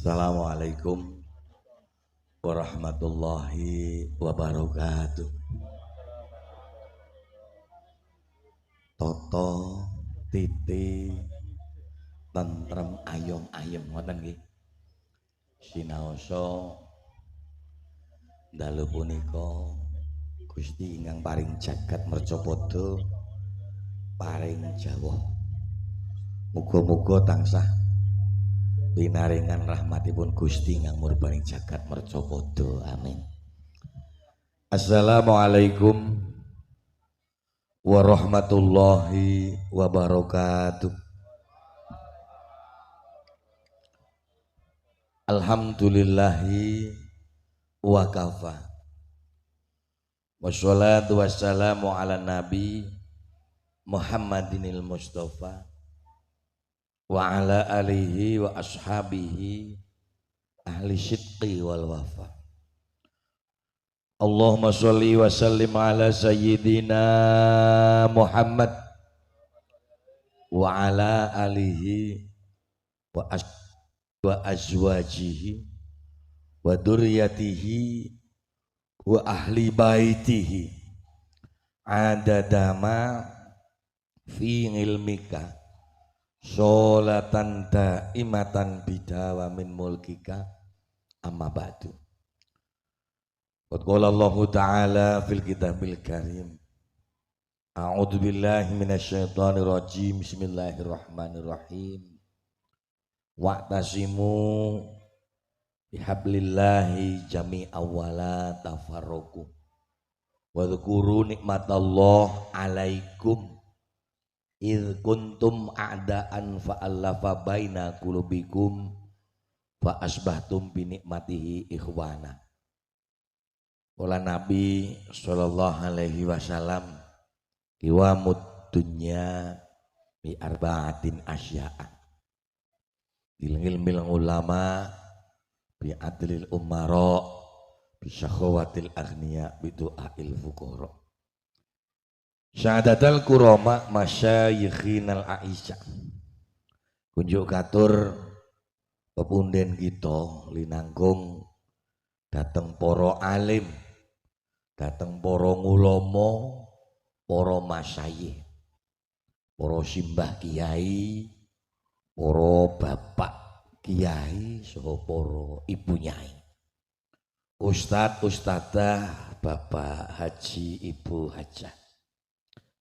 Assalamualaikum warahmatullahi wabarakatuh. Toto titi tentrem ayom ayem ngoten nggih. Sinaosa dalu punika Gusti ingkang paring jagat mercapada paring jawah. Muga-muga tansah pinaringan rahmatipun Gusti ingkang murbaning jagat mercapada. Amin. Assalamualaikum warahmatullahi wabarakatuh. Alhamdulillahi wa kafa. Wassalatu wassalamu ala nabi Muhammadinil Mustafa wa ala alihi wa ashabihi ahli sidqi wal wafa. Allahumma sholli wa sallim ala sayyidina Muhammad wa ala alihi wa azwajihi wa dzurriyyatihi wa ahli baitihi adadama fi ilmika sholatan daimatan bidawa min mulkika amma ba'du. Qala Allahu ta'ala fil kitabil karim. A'udzu billahi minasyaitonir rajim. Bismillahirrahmanirrahim. Wa'tasimu bihablillahi jami'an wa la tafarraqu. Wadhkuru nikmatallah alaikum idz kuntum a'daan fa'alafa baina qulubikum fa asbahtum bi nikmatihi ikhwana. Kala Nabi sallallahu alaihi wasallam kiwamud dunya bi arba'atin asya'a. Bil ilmil ulama bi adlil umara bi syakhawatil aghniya bi du'ail fuqara. Syahadatal kurama masyayikhinal aisya. Kunjuk katur pepunden kita linangkung dateng para alim, dateng para ulama, para masyayikh, para simbah kiai, para bapak kiai saha para ibu nyai, ustad ustadzah, bapak haji, ibu hajah.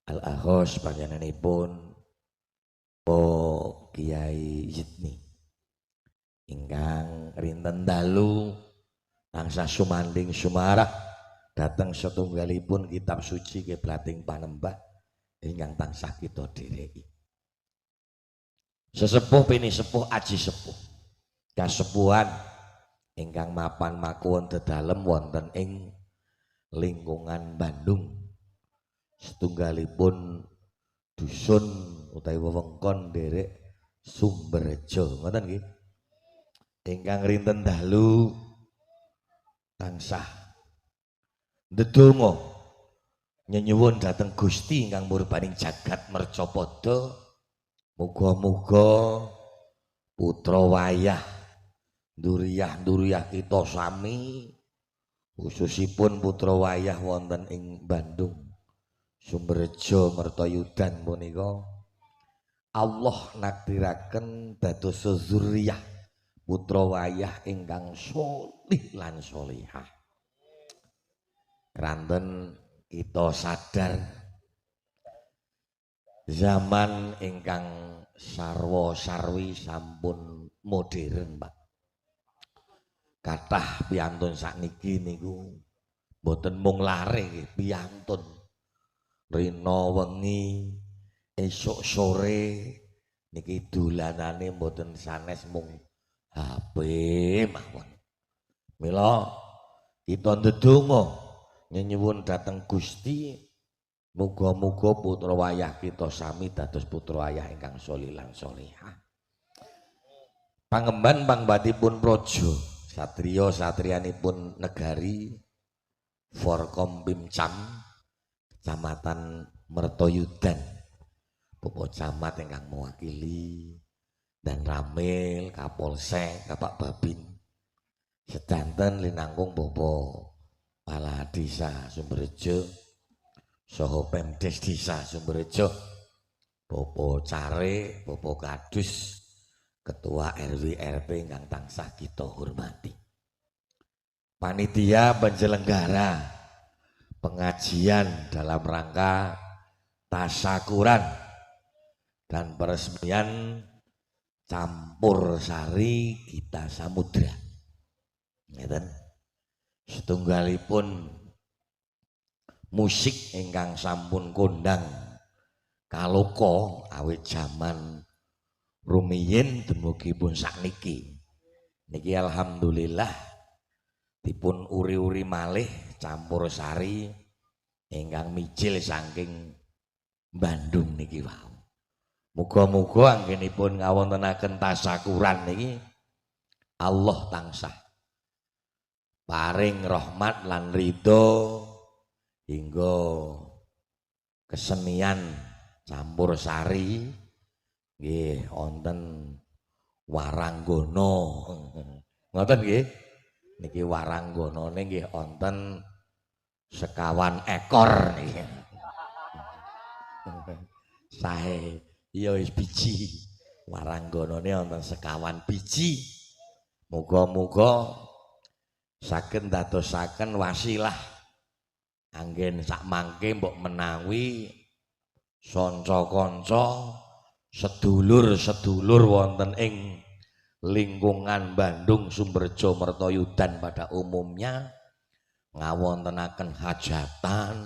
Al-akhos panjenenganipun Pak Kiai Zidni ingkang rinten dalu tansah sumanding sumarah dateng setunggalipun kitab suci kiblating panembah ingkang tansah kita dhereki. Sesepuh pini sepuh aji sepuh kasepuhan ingkang mapan makuwon dedalem wonten ing lingkungan Bandung, setunggalipun dusun utawi wewengkon derek Sumberjo ngoten nggih. Ingkang rinten dalu tansah ndedonga nyenyuwun dhateng Gusti ingkang murbaning jagat mercapada, muga-muga putra wayah nduriyah-nduriyah kita sami, khususipun putra wayah wonten ing Bandung Sumberjo Mertoyudan punika Allah nakdiraken dados zuriyah putra wayah ingkang sholih lan sholihah. Kranten kita sadar zaman ingkang sarwa sarwi sampun modern, Pak. Kathah piantun sakniki niku mboten mung lare nggih, piantun rina wengi esuk sore niki dolanane mboten sanes mung HP mawon. Mila kita ndedonga nyenyuwun dhateng Gusti, muga-muga putra wayah kita sami dados putra wayah ingkang sholih lan sholihah. Pangemban pangbatipun praja, satriya satriyanipun negari Forkompimcam Kecamatan Mertoyudan, Bapak Camat ingkang mewakili Danramil, Kapolsek, Bapak Babin. Sedanten linangkung Bapak Kepala Desa Sumberrejo saha Pemdes Desa Sumberrejo, Bapak Care, Bapak Kadus, Ketua RW RT ingkang tansah kita hormati. Panitia penyelenggara pengajian dalam rangka tasakuran dan peresmian Campur Sari Gita Samudra. Ngeten. Setunggalipun musik ingkang sampun kondang kaloka awit jaman rumiyin dumugi pun sakniki. Niki alhamdulillah dipun uri-uri malih campur sari ingkang mijil saking Bandung niki wau. Muga-muga anggenipun ngawontenaken tasakuran niki Allah tansah paring rahmat lan ridho hingga kesenian campur sari nggih wonten waranggono. Ngoten nggih. Niki waranggonone nggih wonten sekawan ekor niki. Sae iya wis biji. Waranggonone wonten sekawan biji. Muga-muga saged ndadosaken wasilah anggen sak mangke mbok menawi sanca-kanca sedulur-sedulur wonten ing lingkungan Bandung Sumberjo Mertoyudan pada umumnya ngawontenaken hajatan,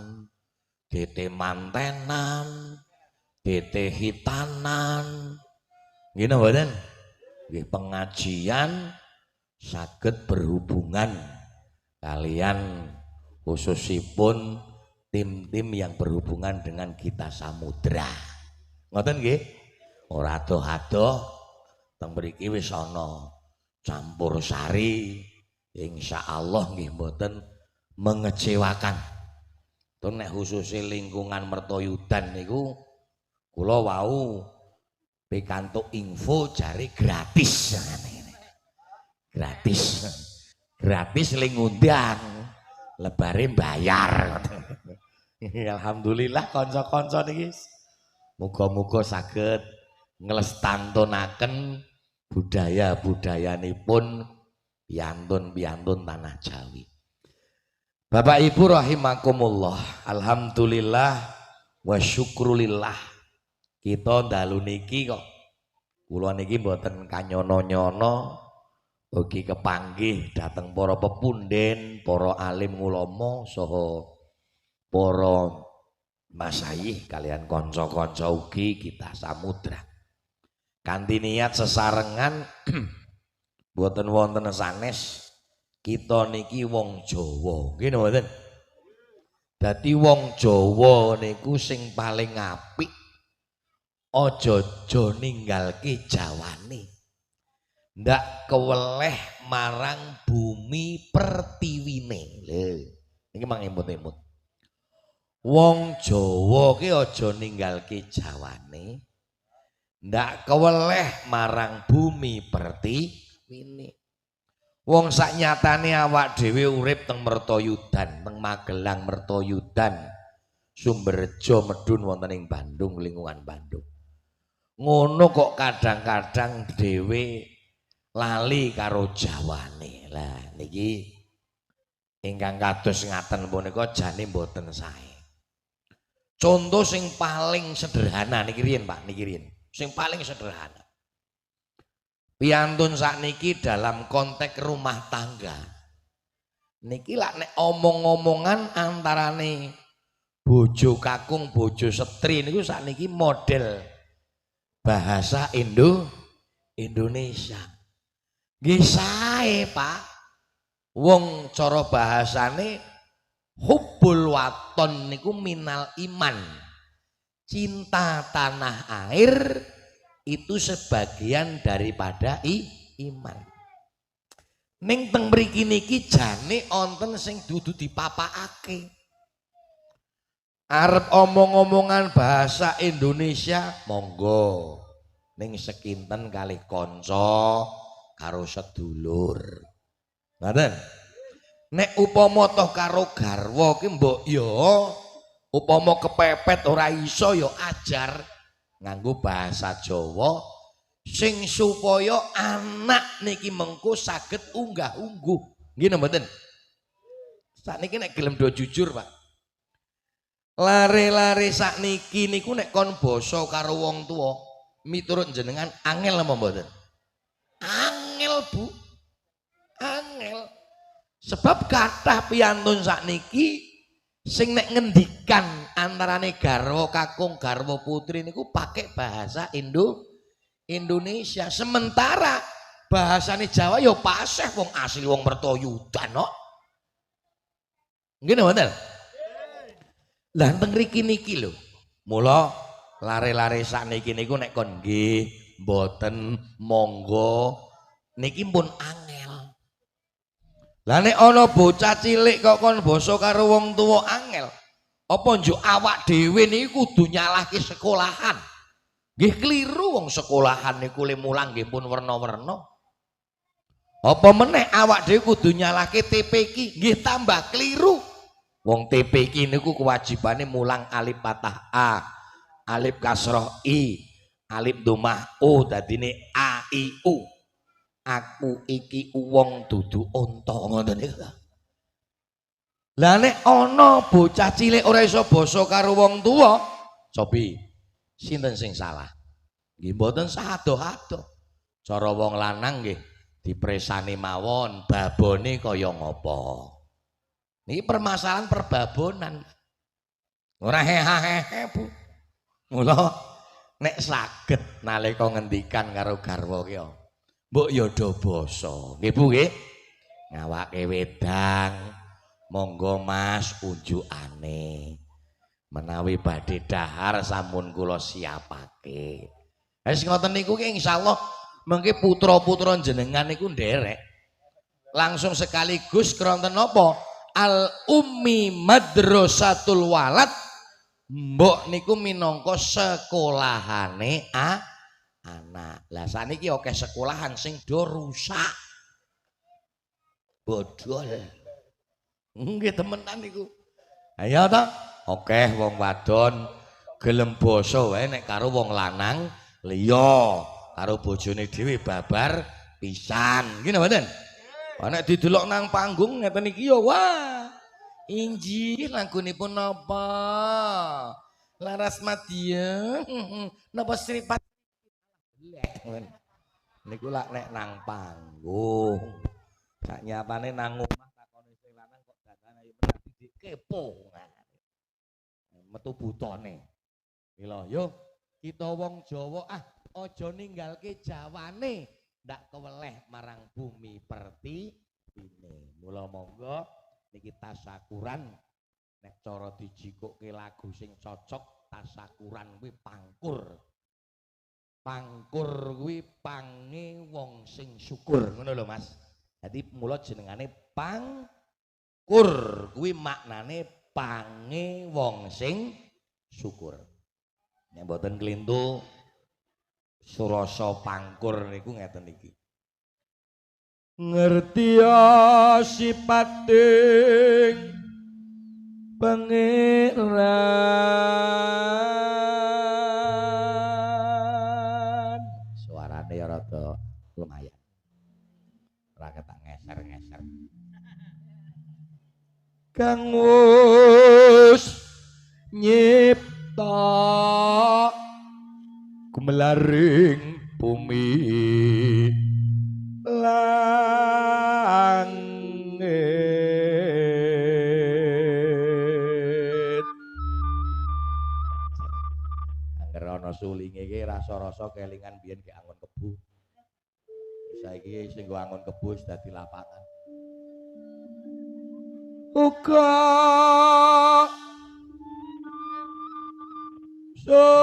DT mantenan, DT hitanan, nggih napa mboten? Nggih, pengajian saged berhubungan kalian khususipun tim-tim yang berhubungan dengan Gita Samudra. Ngoten nggih? Ora adoh-adoh teng mriki wis ana campur sari, insyaallah nggih mboten mengecewakan. Tur nek khususe lingkungan Mertoyudan niku kula wau pikantuk info jare gratis. Gratis. Gratis ling ngundang, lebare bayar. Alhamdulillah kanca-kanca niki muga-muga saged nglestantunaken budaya-budayanipun piantun-piantun tanah Jawi. Bapak Ibu rahimakumullah, alhamdulillah wa syukrulillah. Kita dalu niki kok kula niki mboten kanyono-nyono ugi kepanggih dhateng para pepunden, para alim ulama saha para masayih kalian kanca-kanca ugi Gita Samudra. Kanthi niat sesarengan mboten wonten sanes, kita niki wong Jawa, nggih napa mboten? Dadi wong Jawa niku sing paling apik aja-aja ninggalke Jawane. Ndak keweleh marang bumi pertiwine. Lho, niki mang emut-emut. Wong Jawa ki aja ninggalke Jawane. Ndak keweleh marang bumi pertiwine. Wong sak nyatane awak dhewe urip teng Mertoyudan, teng Magelang Mertoyudan, Sumberjo medun wonten ing Bandung, lingkungan Bandung. Ngono kok kadang-kadang dhewe lali karo Jawane. Lah niki ingkang kados ngaten punika jane mboten sae. Contoh sing paling sederhana niki riyen Pak, niki riyen. Sing paling sederhana. Piantun sakniki dalam konteks rumah tangga. Niki lak nek omong-omongan antarane bojo kakung, bojo setri niku sakniki model bahasa Indonesia. Nggih sae, Pak. Wong cara bahasane hubbul waton niku minal iman. Cinta tanah air itu sebagian daripada iman. Ning teng mriki niki jane wonten sing dudu dipapakake. Arep omong-omongan bahasa Indonesia monggo. Ning sekinten kalih kanca karo sedulur. Ngoten. Nek upama toh karo garwa ki mbok ya upama kepepet ora iso ya ajar nganggo bahasa Jawa sing supaya anak niki mengko saged unggah-ungguh. Nggih napa mboten? Sakniki nek gelem do jujur, Pak. Lare-lare sakniki niku nek kon basa karo wong tuwa miturut jenengan angel apa mboten? Angel, Bu. Angel. Sebab kathah piyantun sakniki sing nek ngendikan antarane garwa kakung garwa putri niku pakai bahasa Indonesia. Sementara bahasane Jawa ya paseh wong asli wong Mertoyudan kok. Nggih napa mboten? Lah teng mriki niki lho. Mula lare-lare sakniki niku nek kon nggih mboten monggo niki pun angel. Lah nek ana bocah cilik kok kon basa karo wong tuwa angel, apa njuk awak dhewe niku kudu nyalahke sekolahan? Nggih keliru wong sekolahan niku le mulang nggih pun werna-werna. Apa meneh awak dhewe kudu nyalahke TPQ? Nggih tambah keliru. Wong TPQ niku kewajibane mulang alif patah A, alif kasroh I, alif domah O, dadine A I U. Aku iki wong dudu unta ngoten niku. Lah nek ana bocah cilik ora iso basa karo wong tuwa, cobi sinten sing salah? Nggih mboten sadoh-adoh. Cara wong lanang nggih dipresani mawon babone kaya ngapa. Niki permasalahan perbabonan. Ora hehehe, Bu. Mula nek saged nalika ngendikan karo garwa ki mbok ya do basa. Nggih Bu nggih. Ngawake wedang, monggo Mas unjukane. Menawi badhe dahar sampun kula siapake. Wis ngoten niku ki insyaallah mengke putra-putra jenengan niku nderek. Langsung sekaligus kronten napa? Al ummi madrasatul walad. Mbok niku minangka sekolahane anak. Lah saniki akeh sekolahan sing do rusak. Bodol. Nggih temenan niku. Ayo ta? Akeh wong wadon gelem basa wae nek karo wong lanang liya, karo bojone dhewe babar pisan. Nggih napa mboten? Nek didelok nang panggung ngeten iki ya wah. Injih lagunipun napa? Laras Madya. Napa Sripat? Niku lak nek nang panggung. Sak nyatane nang omah takone sing lanang kok dandan ayo meneh kepo. Metu butone. Mila yo kita wong Jawa aja ninggalke Jawane, ndak keweleh marang bumi pertiwine. Mula monggo niki tasakuran nek cara dijikokke lagu sing cocok tasakuran kuwi pangkur. Pangkur kuwi pange wong sing syukur ngono lho Mas. Dadi mula jenengane pangkur kuwi maknane pange wong sing syukur. Nek mboten klintu surasa pangkur niku ngeten iki. Ngerti ya sipating pangeran. Suarane ya rada lumayan. Ora ketak ngeser-ngeser. Kang wus nyipta gumelaring bumi langit. Angger ana sulinge iki rasa-rasa kelingan biyen ge angon kebu. Saiki sing nggo angon kebu wis dadi lapangan. Uga surya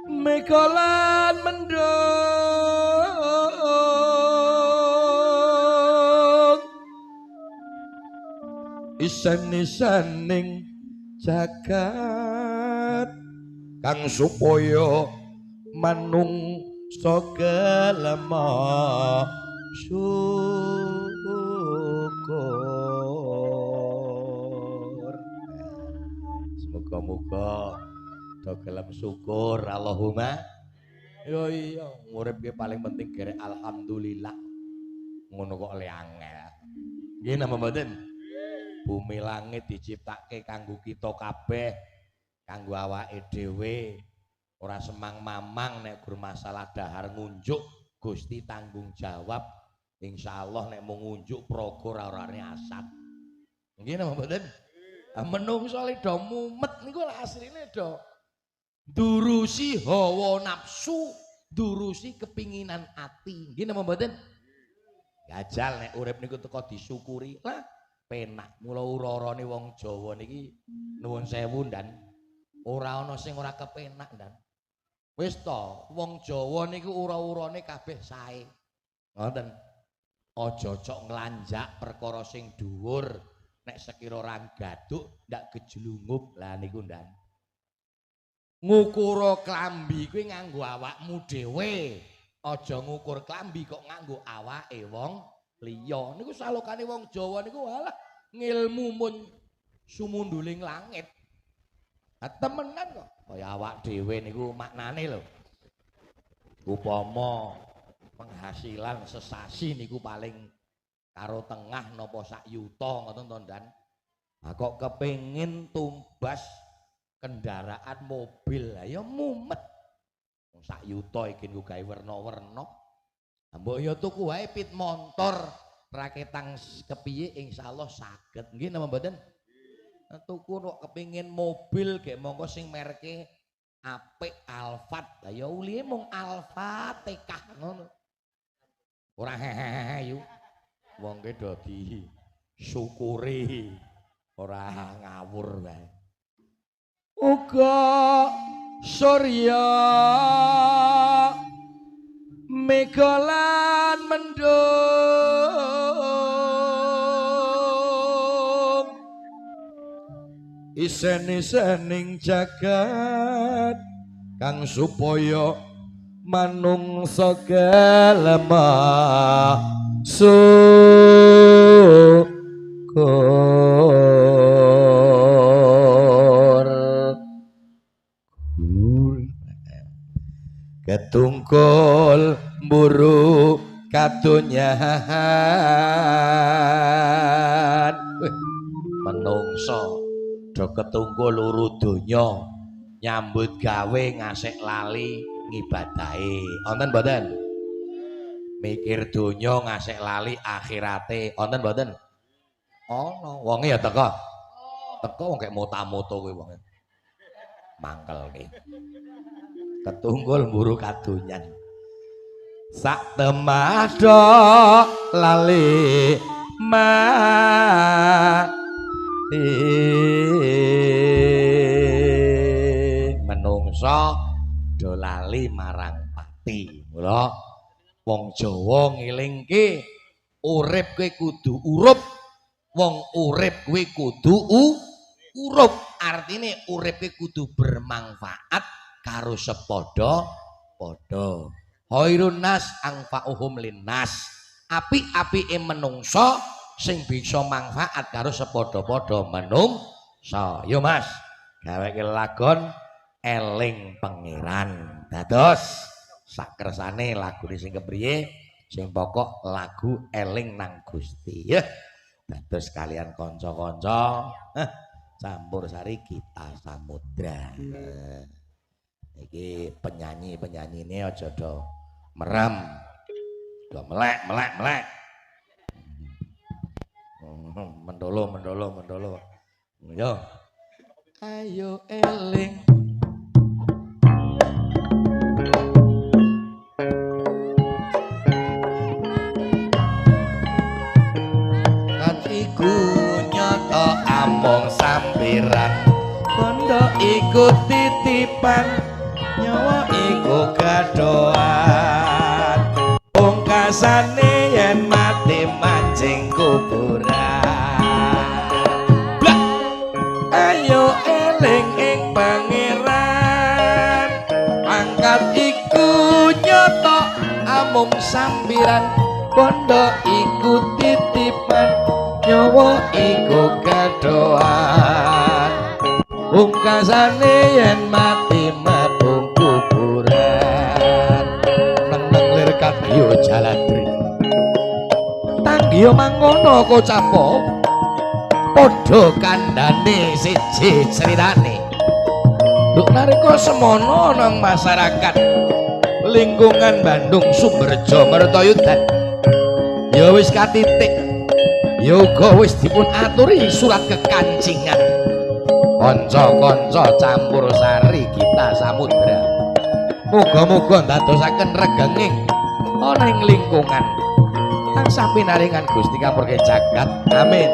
mega lan mendung isen-isening jagat kang supaya manungsa gelem syukur. Semoga-moga do gelem syukur Allahumma. Ya iya, urip ki paling penting gerek alhamdulillah. Ngono kok le angel. Nggih napa mboten? Bumi langit diciptake kanggo kita kabeh, kanggo awake dhewe. Ora semang mamang nek gur masalah dahar ngunjuk, Gusti tanggung jawab. Insyaallah nek mung ngunjuk praga ora orane asat. Nggih napa mboten? Menungso le do mumet niku lak asline do ndurusi hawa nafsu, ndurusi kepinginan ati. Nggih napa mboten? Gajal nek urip niku teko disyukuri. Lah penak. Mula ura-urane wong Jawa niki nuwun sewu ndan ora ana sing ora kepenak ndan. Wis to, wong Jawa niku ura-urane kabeh sae. Ngoten. Aja cok nglanjak perkara sing dhuwur, nek sekira ora gaduk ndak gejlungup. Lah niku ndan. Ngukura klambi kuwi nganggo awakmu dhewe. Aja ngukur klambi kok nganggo awake wong liya. Niku salokane wong Jawa niku alah ngilmu mun sumunduling langit. Ha temenan kok. Kaya awak dhewe niku maknane lho. Upama penghasilan sesasi niku paling karo tengah napa sak yuta ngoten to ndan. Ha kok kepengin tumbas kendaraan mobil, ya mumet. Wong sak yuta iki nggo gawe werna-werna. Mbok ya tuku wae pit montor raketang kepiye insyaallah saged. Nggih napa mboten? Tuku kok kepengin mobil gek mongko sing merke apik Alphard. Lah ya ulihe mung Alphard tekah ngono. Ora hehehe yu. Wong ki do disyukuri ora ngawur wae. Uga surya mega lan mendung isen-isening jagat kang supaya manungsa gelem syukur. Ketungkul mburu kadonyan. Menungso do ketungkul luru donya, nyambut gawe ngasek lali ngibadahe. Wonten mboten? Mikir donya ngasek lali akhirate. Wonten mboten? Ana. Wonge ya teko. Teko wong kek mota-moto kuwi wonge. Mangkelke. Ketunggul mburu kadonyan. Sak temah do lali mati. Menungso do lali marang pati. Mula wong Jawa ngelingke urip kowe kudu urup, wong urip kowe kudu urup. Artine urip kowe kudu bermanfaat karo sepadha padha. Khairun nas angfa'uhum linnas. Apik-apike menungso sing bisa manfaat karo sepadha-padha menungso. Yo Mas, gaweke lagon eling pangeran. Dados sakresane lagune sing kepriye, sing pokok lagu eling nang Gusti. Ya. Dados kalian kanca-kanca campur sari kita samudra. Iki penyanyi-penyanyine aja do merem. Do melek, melek, melek. Mendolo, mendolo, mendolo. Yo. Ayo eling. Kan iku nyata among sampiran, bondo iku titipan, nyawa iku gadoan, pungkasane yen mati mancing kuburan. Blak. Ayo mung sampiran, bondo iku titipan, nyawa iku gadoan. Pungkasane yen mati mabung kuburan. Neng-neng lir kadya jaladri. Tanggiya mangono kocapo, padha kandhane siji critane. Duk nalika semono nang masyarakat lingkungan Bandung Sumberjo Mertoyudan ya wis katitik, ya uga wis dipun aturi surat kekancingan. Kanca-kanca campur sari Gita Samudra, muga-muga ndadosaken regenging ana ing lingkungan tansah pinaringan Gusti kapurke jagat. Amin.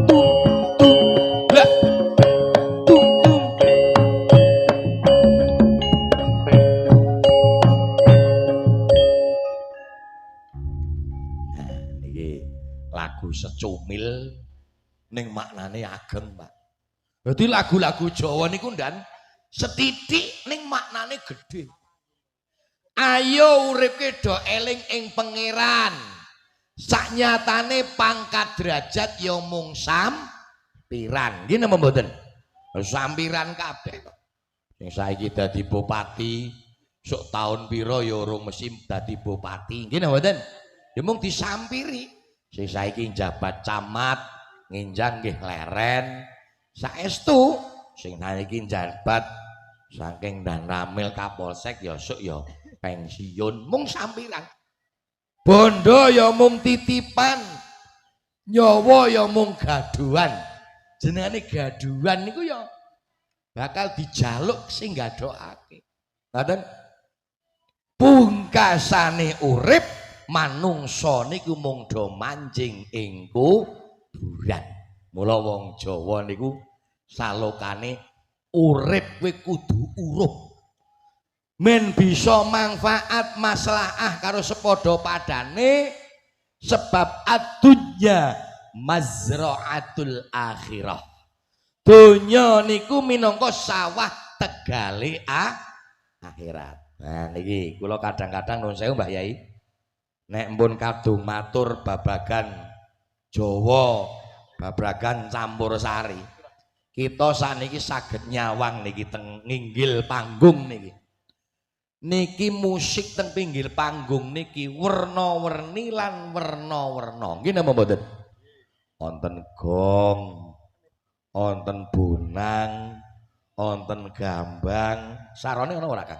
Tung tung blak tung tung. Nah, niki lagu secumil ning maknane ageng, Pak. Dadi lagu-lagu Jawa niku ndan sethithik ning maknane gedhe. Ayo uripke do eling ing pangeran. Saknyatane pangkat derajat ya mung sampiran. Nggih napa mboten? Sampiran kabeh kok. Sing saiki dadi bupati, sok taun pira ya urung mesti dadi bupati. Nggih napa mboten? Ya mung disampiri. Sing saiki njabat camat, nginjang nggih leren. Saestu sing saiki njabat saking Danramil Kapolsek ya sok ya pensiun, mung sampiran. Bondo ya mung titipan, nyawa ya mung gaduhan. Jenengane gaduhan niku ya bakal dijaluk sing gadhokake. Ngoten. Pungkasane urip manungsa niku mung do manjing ing kuburan. Mula wong Jawa niku salokane urip kowe kudu uruh. Men bisa manfaat maslahah karo sepadha padane, sebab ad-dunya mazra'atul akhirah. Donya niku minangka sawah tegale akhirat. Nah niki kula kadang-kadang nuwun sewu Mbah Yai, nek mpun kadung matur babagan Jawa, babagan campur sari, kita sakniki saged nyawang niki teng nginggil panggung niki. Niki musik teng pinggir panggung niki werna-werni lan werna-werna. Nggih napa mboten? Wonten gong, wonten bonang, wonten gambang. Sarone ana ora, Kang?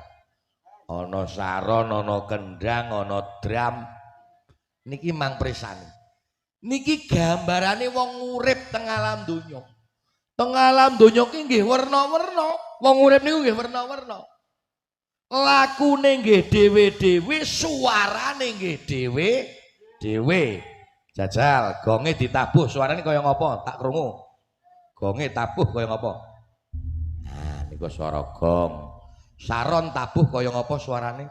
Ana saron, ana kendang, ana drum. Niki mang presani. Niki gambarane wong urip teng alam donya. Teng alam donya ki nggih werna-werna. Wong urip niku nggih werna-werna. Lakune nggih dhewe-dhewe, suarane nggih dhewe-dhewe. Jajal gonge ditabuh suarane kaya ngapa? Tak krungu. Gonge tabuh kaya ngapa? Nah, niku swara gong. Saron tabuh kaya ngapa suarane?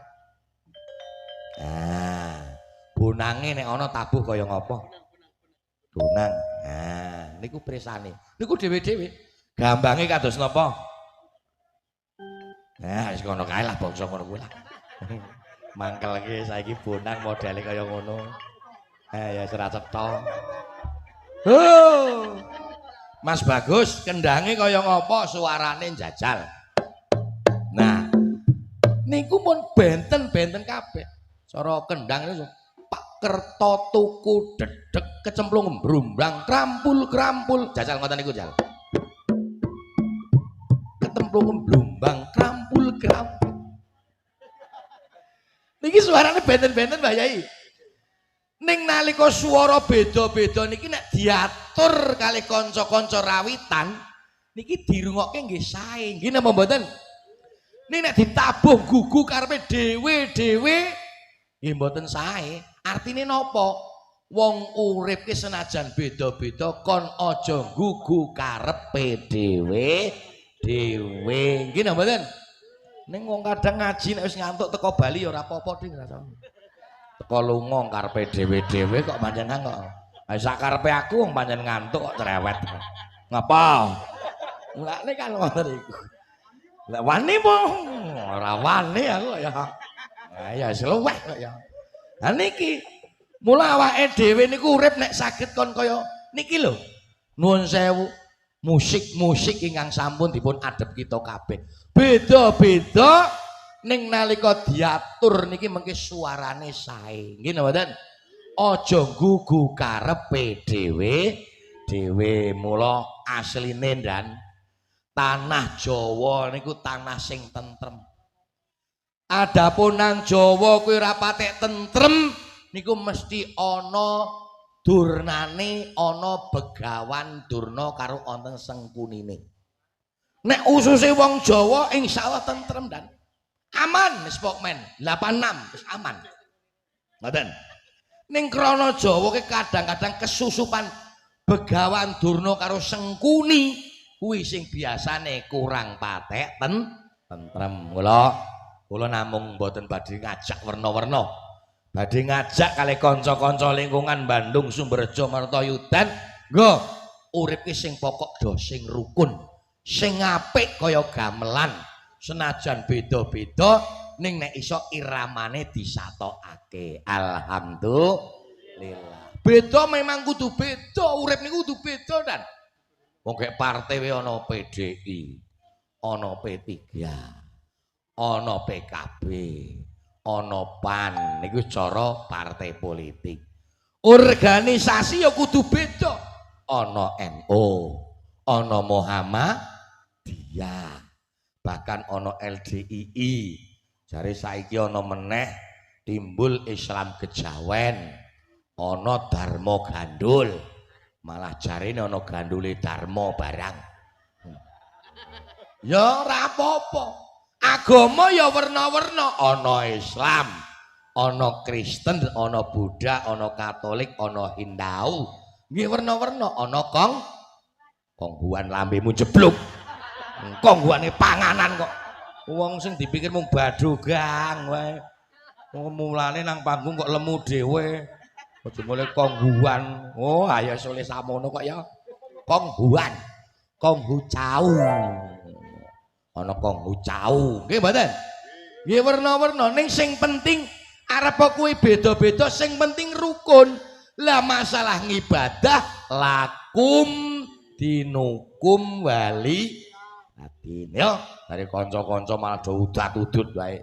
Nah, bonange nek ana tabuh kaya ngapa? Bonang. Nah, niku presane. Niku dhewe-dhewe. Gambange kados napa? Nah, wis ngono kae lah bangsa ngono kuwi lah. Mangkelke saiki bonang modele kaya ngono. Ya ora cetha. Oh. Mas Bagus, kendange kaya ngapa suarane njajal. Nah, niku pun benten-benten kabeh. Cara kendang niku Pak Kerto tuku dedeg kecemplung mbrumbang krampul-krampul. Jajal ngoten niku jal. Ketemplung mblumbang krampul-krampul. Niki suarane benten-benten Mbah Yai. Ning nalika swara beda-beda niki nek diatur kali kanca-kanca rawitan niki dirungokke nggih sae. Nggih napa mboten? Ning nek ditabuh gugu karepe dhewe-dhewe nggih mboten sae. Artine napa? Wong urip ki senajan beda-beda kon aja gugu karepe dhewe-dhewe. Nggih napa mboten? Ning wong kadang ngaji nek wis ngantuk teko Bali ya ora apa-apa ding rasane. Teko lunga karepe dhewe-dhewe kok panjenengan kok. Ha sak karepe aku wong pancen ngantuk kok cerewet. Ngapa? Mulane kan ngoten iku. Lah wani po? Ora wani aku ya. Nah, ya luweh kok ya. Lah niki mula awake dhewe niku urip nek saged kon kaya niki lho. Nuwun sewu, musik-musik ingkang sampun dipun adhep kita kabeh. Beda-beda ning nalika diatur niki mengke suarane sae. Nggih napa mboten? Aja gugu karepe dhewe dhewe. Mula asline dan tanah Jawa niku tanah sing tentrem. Adapun nang Jawa kuwi ora patek tentrem niku mesti ana durnane, ana begawan durna karo wonten sengkunine. Nek ususe wong Jawa insyaallah tentrem dan aman wis pokmen 86 wis aman. Ngoten. Ning krana Jawa ki kadang-kadang kesusupan begawan durna karo sengkuni kuwi sing biasane kurang patek tentrem. Kula namung mboten badhe ngajak werna-werna. Badhe ngajak kalih kanca-kanca lingkungan Bandung, Sumberjo, Mertoyudan, nggo urip ki sing pokok do sing rukun, sing apik kaya gamelan, senajan beda-beda ning nek iso iramane disatokake. Alhamdulillah. Beda memang kudu beda, urip niku kudu beda dan wong kek partai wae ana PDI, ana P3, ana PKB, ana PAN, niku cara partai politik. Organisasi ya kudu beda, ana NU, ana Muhammadiyah, bahkan ana LDII. Jare saiki ana meneh timbul Islam Kejawen, ana Dharma Gandul. Malah jarene ana gandule Dharma barang. Ya ora apa-apa. Agama ya werna-werna, ana Islam, ana Kristen, ana Buddha, ana Katolik, ana Hindu. Nggih werna-werna, ana kong kongguan lambemu jeblok. Kongguane panganan kok. Wong sing dipikir mung badogang wae. Mulane nang panggung kok lemu dhewe. Aja mulai kongguan. Oh, ayo soleh samono kok ya. Kongguan. Konghu cau. Ana konghu cau. Nggih mboten? Nggih werna-werna, ning sing penting arep kuwi beda-beda, sing penting rukun. Lah masalah ngibadah lakum dinukum wali adin. Yo, dari kanca-kanca malah do udat-udut wae.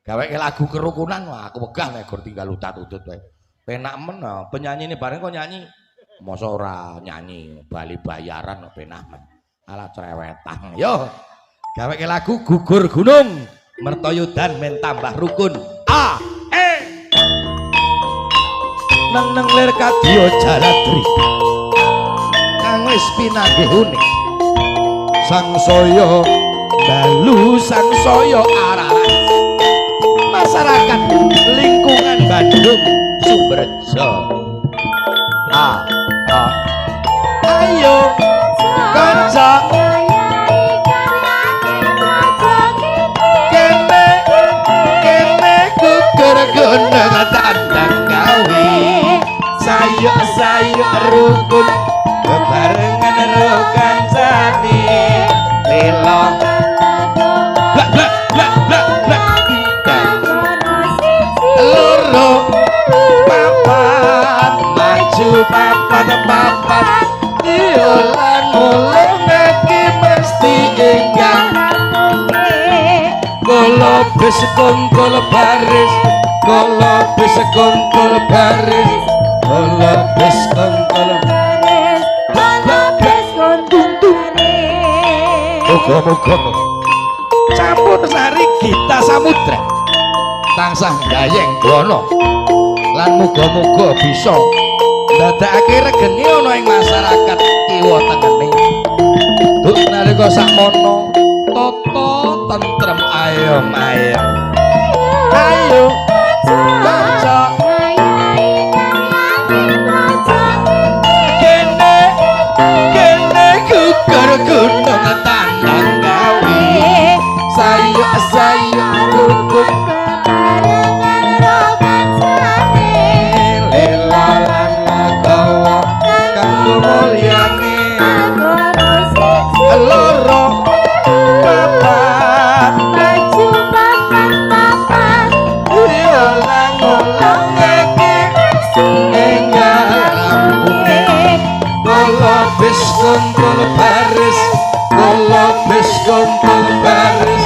Gaweke lagu kerukunan, wah aku wegah nek gur tinggal udat-udut wae. Penak men, penyanyi ini bareng kok nyanyi. Masa ora nyanyi bali bayaran penak men. Alah cerewetan. Yo, gaweke lagu gugur gunung Mertoyudan men tambah rukun. A E neng neng lir kadya jaladri kang wis pinanggih unik sangsaya dalu sangsaya araras masyarakat lingkungan Bandung Sumberjo. A A ayo kanca kene kene gugur gunung tandang gawe sayuk-sayuk rukun bebarengan ro kancane lelo blak blak blak blak blak loro papat maju papat papat diolang ulungake mesti enggal kala bis kongkol baris kala bis kongkol baris kala bis kongkol baris kala bis kongkol baris. Muga-muga campur sari Gita Samudra tansah gayeng buana lan muga-muga bisa ndadekake regeni ana ing masyarakat kiwa tengene. Duk nalika sakmono tata tentrem ayom ayem. Ayo kanca kene kene gugur gunung tandang gawe sayuk-sayuk rukun lela lan legawa kanggo mulyane loro papat maju papat papat. kontol baris, kala bis kontol baris,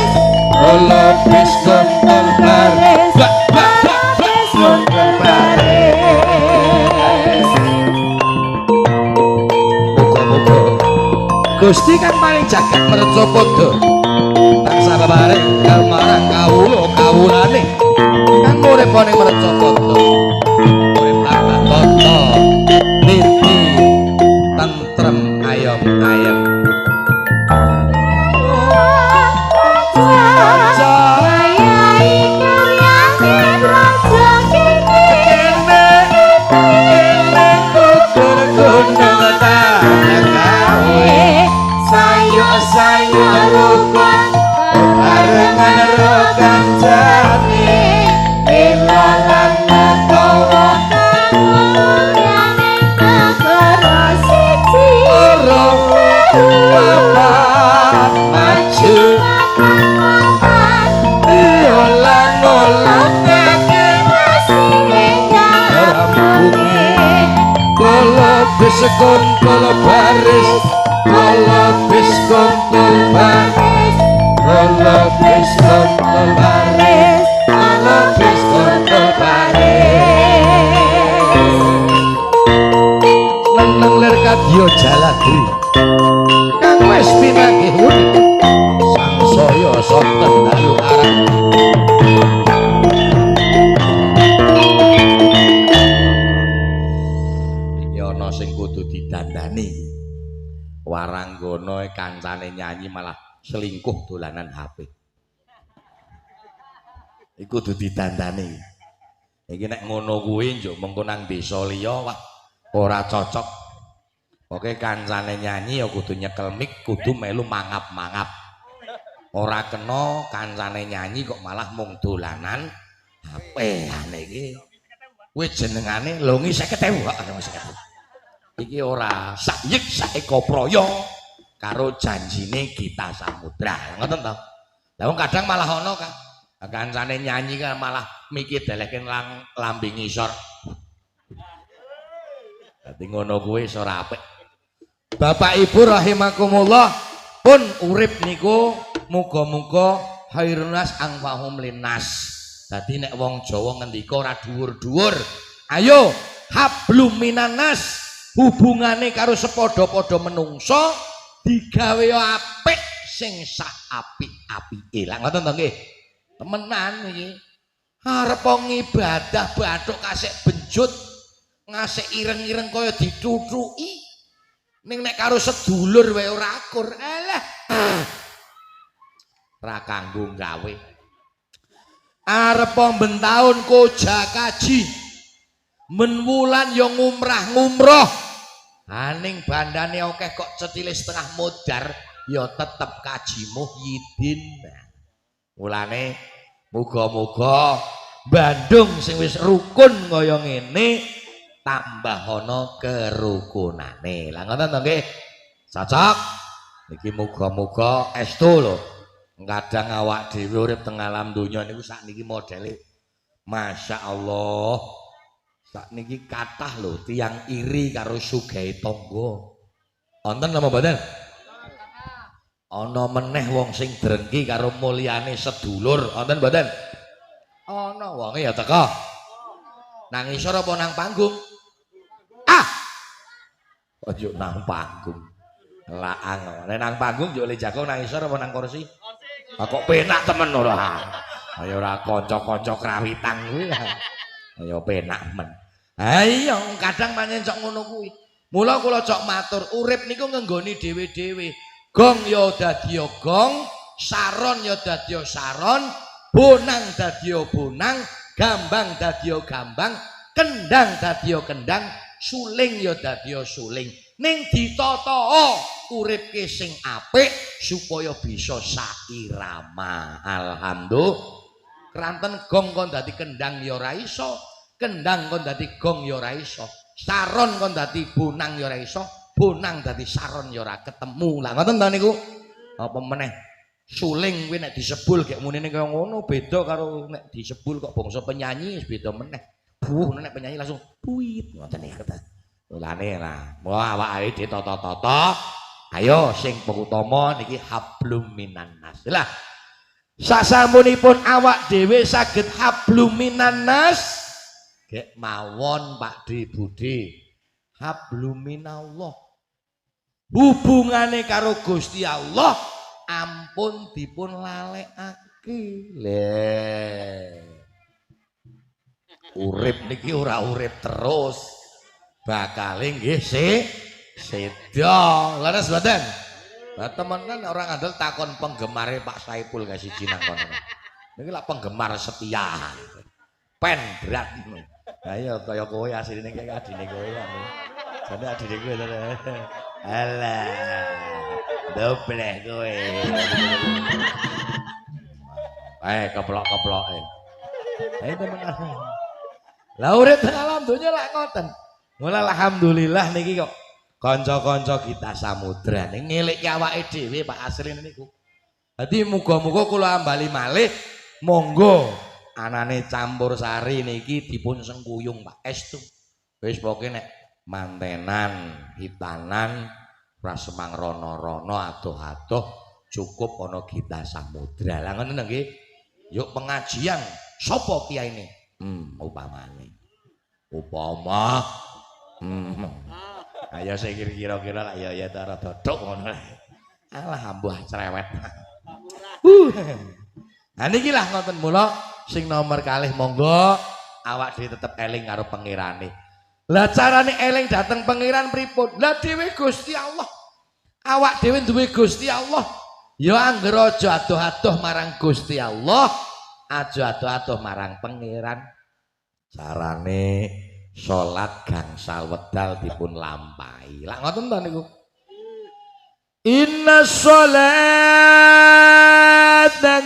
kala bis kontol baris, blak blak blak blak kontol baris. Muga-muga Gusti kang paring jagat merca padha tansah bebareng marang kawula kawulane kang urip ning merca padha, urip tata tata niti tentrem ayom ayem. Kontol baris, kala bis kontol baris, kala bis kontol baris, kala bis kontol baris. Neneng lir kadya jaladri kang wis pinanggih wuni sangsaya sonten dalu arang. Didandani waranggana kancane nyanyi malah selingkuh dolanan HP. Iku kudu didandani. Iki nek ngono kuwi njuk mengko nang desa liya wah ora cocok. Oke kancane nyanyi ya kudu nyekel mic, kudu melu mangap-mangap. Ora kena kancane nyanyi kok malah mung dolanan HP. Ane iki kuwi jenengane longi 50.000 kok 50.000. Iki ora sakyek saeka praya karo janjine Gita Samudra. Ngoten to? Lah wong kadang malah ana Kang. Kancane nyanyi kan malah mikir delehke nang lambe ngisor. Dadi ngono kuwi wis ora apik. Bapak Ibu rahimakumullah, pun urip niku muga-muga khairun nas anfa'uhum linnas. Dadi nek wong Jawa ngendika ora dhuwur-dhuwur. Ayo hablum minanas, hubungane karo sepadha-padha menungso digawe apik sing sak apik-apike. Lah ngoten to nggih? Temenan iki. Arep ngibadah bathuk kasik benjut, ngasik ireng-ireng kaya ditutuki. Ning nek karo sedulur wae ora akur. Alah. Ora kanggo gawe. Arep ben taun koja kaji. Men wulan ya ngumrah-ngumroh. Aning bandane akeh kok cetile setengah modar ya tetep kaji Muhyiddin. Mulane muga-muga Bandung sing wis rukun kaya ngene tambah ana kerukunane. Lah ngoten to nggih? Cocok. Niki muga-muga estu lho. Kadang awak dhewe urip teng alam donya niku sakniki modele Masya Allah. Sakniki kathah lho tiyang iri karo sugahe tangga. Wonten napa mboten? Ana meneh wong sing drengki karo mulyane sedulur. Wonten mboten? Ana wonge ya teka. Nang isor apa nang panggung? Ah. Ojo nang panggung. Laang. Nek nang panggung yo le jago nang isor apa nang kursi? Ah kok penak temen ora. Ayo ora kanca-kanca krawitan kuwi. Ayo penak men. Ha iya kadang pancen cok ngono kuwi. Mula kula cok matur urip niku ngenggoni dhewe-dhewe. Gong ya dadi gong, saron ya dadi saron, bonang dadi bonang, gambang dadi gambang, kendang dadi kendang, suling ya dadi suling. Ning ditata uripke sing apik supaya bisa sairama. Alhamdulillah. Kranten gong kon dadi kendang ya ora iso, kendang kon dadi gong ya ora iso, saron kon dadi bonang ya ora iso, bonang dadi saron ya ora ketemu. Lah ngoten to niku. Apa meneh suling kuwi nek disebul gek munine kaya ngono beda karo nek disebul kok bangsa penyanyi wis beda meneh. Buh nek penyanyi langsung puit ngoten niku ta. Mulane lah, mula awake dhewe tata-tata, ayo sing utama niki hablum minannas. Lah, sasampunipun awak dhewe saged hablum minannas, gek mawon Pak D Budi, hablum minallah. Hubungane karo Gusti Allah ampun dipun lalekake. Le. Urip niki ora urip terus. Bakale nggih seda. Leres mboten? Lah temenan orang andel takon penggemare Pak Saipul gak siji nang kono. Niki lak penggemar setia. Pen berat. Ayo kaya kowe asline kaya adine kowe ya. Jane adine kowe to. Alah. Dobleh kowe. Ae keplok-keploke. Ayo temenan. Lah urip teng alam donya lak ngoten. Mula alhamdulillah niki kok kanca-kanca kita samudra ngelikke awake dhewe Pak asline niku. Dadi muga-muga kula ambali malih monggo anane campur sari niki dipun sengkuyung Pak estu. Wis pokoke nek mantenan, hitanan, ora semang rono-rono adoh-adoh cukup ana Gita Samudra. Lah ngono nggih. Yuk pengajian sapa kiyaine? Upamane. Upama Ayo sing kira-kira lah ya ya ta rada tok ngono. Alah ambuh cerewet. Nah niki lah ngoten mula sing nomor kalih monggo awak dhewe tetep eling karo pangerane. Lah carane eling dateng pangeran pripun? Lah dhewe Gusti Allah. Awak dhewe duwe Gusti Allah. Ya angger aja adoh-adoh marang Gusti Allah, aja adoh-adoh marang pangeran. Carane salat gangsal wedal dipun lampahi. Lah ngoten to niku. Inna sholata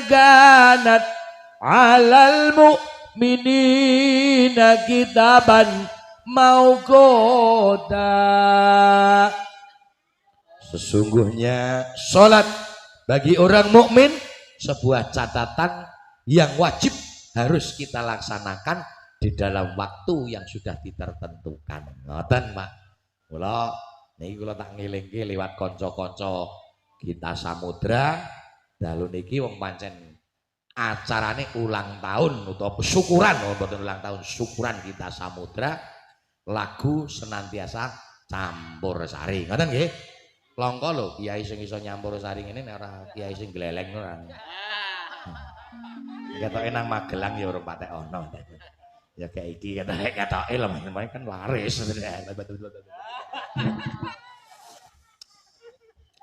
kanat 'alal mu'minina kitaban mauquta. Sesungguhnya salat bagi orang mukmin sebuah catatan yang wajib harus kita laksanakan di dalam waktu yang sudah ditertentukan. Ngoten, Pak. Kula niki kula tak ngelingke liwat kanca-kanca Gita Samudra dalu niki wong pancen acarane ulang tahun utawa syukuran, oh mboten ulang tahun, syukuran Gita Samudra lagu senantiasa campur sari. Ngoten nggih? Langka lho kiai sing iso nyampur sari ngene nek ora kiai sing gleleng ora. Ketoke nang Magelang ya ora patek ana. Ya kayak iki ketoke lho kan laris.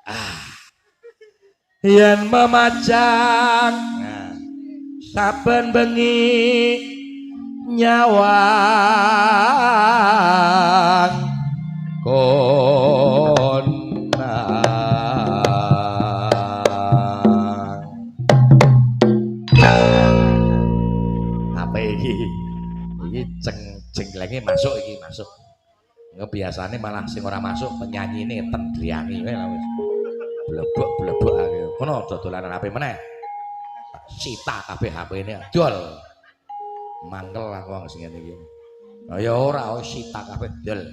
Ah. Yen memajang nah, saben bengi nyawang konang. Apa iki? Iki jengglenge masuk iki masuk. Biasane malah sing ora masuk penyanyine tendriangi wae lah wis. Blebok-blebok akeh. Kono aja dolanan HP meneh. Sita kabeh HP-ne dol. Mangkel aku wong sing ngene iki. Ya ora sita kabeh dol.